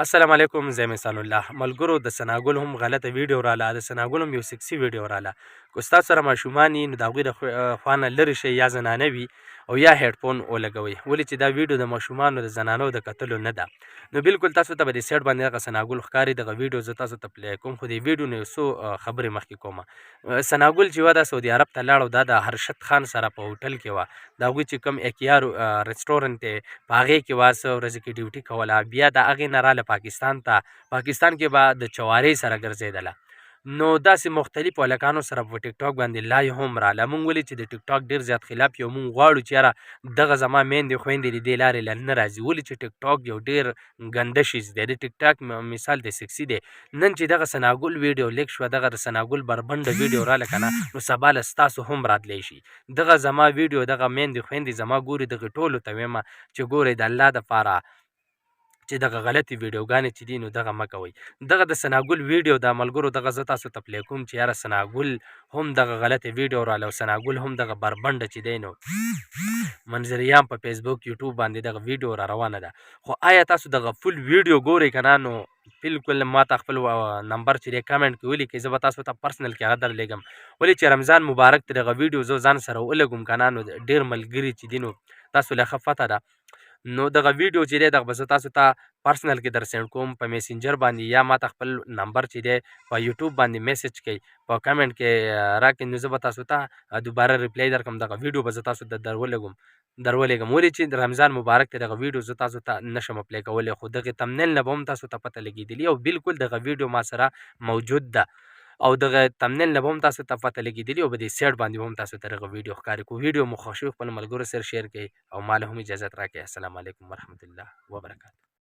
السلام علیکم، زه احسان الله. ملګرو، د ثناګل هم غلطه ویډیو رااله، د ثناګل هم یو سکسي ویډیو رااله. که ستاسو سره ماشومان یي نو د هغوی د خوا نه لرې شئ، یا زنانه وي او یا هیډفون ولګوئ، ولې چې دا ویډیو د ماشومانو، د زنانو د کتلو نه ده. نو بالکل تاسو ته به د سیټ باندې دغه ثناګل ښکاري. دغه ویډیو زه تاسو ته پلی کوم، خو د ویډیو نه یو څو خبرې مخکې کوم. ثناګل چې وه، دا سعودي عرب ته لاړ او دا د هرشد خان سره په هوټل کې وه. د هغوی چې کوم اکیار رستورانت دی، په هغې کې وه، څه ورځې کې ډیوټي کوله. بیا د هغې نه راله پاکستان ته، پاکستان کې به د چوارې سره ګرځېدله. نو داسې مختلفو هلکانو سره په ټیک ټاک باندې لای هم راله. مونږ ولې چې د ټیک ټاک ډېر زیات خلاف یو، مونږ غواړو چې یاره دغه زما میندې خویندې د دې لارې له نه راځي، ولې چې ټیک ټاک یو ډېر ګنده شیز دی. د ټیک ټاک مثال د سکسي دی. نن چې دغه ثناګل ویډیو لیک شوه، دغه د ثناګل بربنډه ویډیو راله که نه، نو سبا له ستاسو هم راتلی شي. دغه زما ویډیو دغه میندې خویندې زما ګوري، دغه ټولو ته وایم چې ګورئ، د الله دپاره چې دغه غلطې ویډیوګانې چې دي نو دغه مه کوئ. دغه د ثناګل ویډیو د ملګرو، دغه زه تاسو ته پلی کوم چې یاره ثناګل هم دغه غلطې ویډیو راله او ثناګل هم دغه بربنډه چې دی نو منظریام په فیسبوک، یوټیوب باندې دغه ویډیو را روانه ده. خو آیا تاسو دغه فول ویډیو ګورئ که نه؟ نو بالکل ما ته خپل نمبر چې دی کمنټ کې ولیکئ، زه به تاسو ته پرسنل کې هغه درلېږم، ولې چې رمضان مبارک ته دغه ویډیو زه ځان سره ولګوم که نه، نو ډېر ملګري چې دي، نو تاسو له ښه پته ده. نو دغه ویډیو چې دی، دغه به زه تاسو ته پرسنل کې در سینډ کوم په میسنجر باندې، یا ما ته خپل نمبر چې دی په یوټیوب باندې میسج کړئ، په کمنټ کې راکړئ، نو زه به تاسو ته دوباره ریپلای درکړم. دغه ویډیو به زه تاسو ته درولېږم، ولې چې رمضان مبارک ته دغه ویډیو زه تاسو ته نشم پلی کولی، خو دغه تمنیل نه به هم تاسو ته پته لګېدلي او بالکل دغه ویډیو ما سره موجود ده او دغه تمنیل نه به هم تاسو ته پته لګېدلي او په دې سیټ باندې به هم تاسو ته دغه ویډیو ښکاري. کو ویډیو مو خوښ شي، خپل ملګرو سره شیر کړئ او مال هم اجازت راکړئ. السلام علیکم ورحمت الله وبرکاته.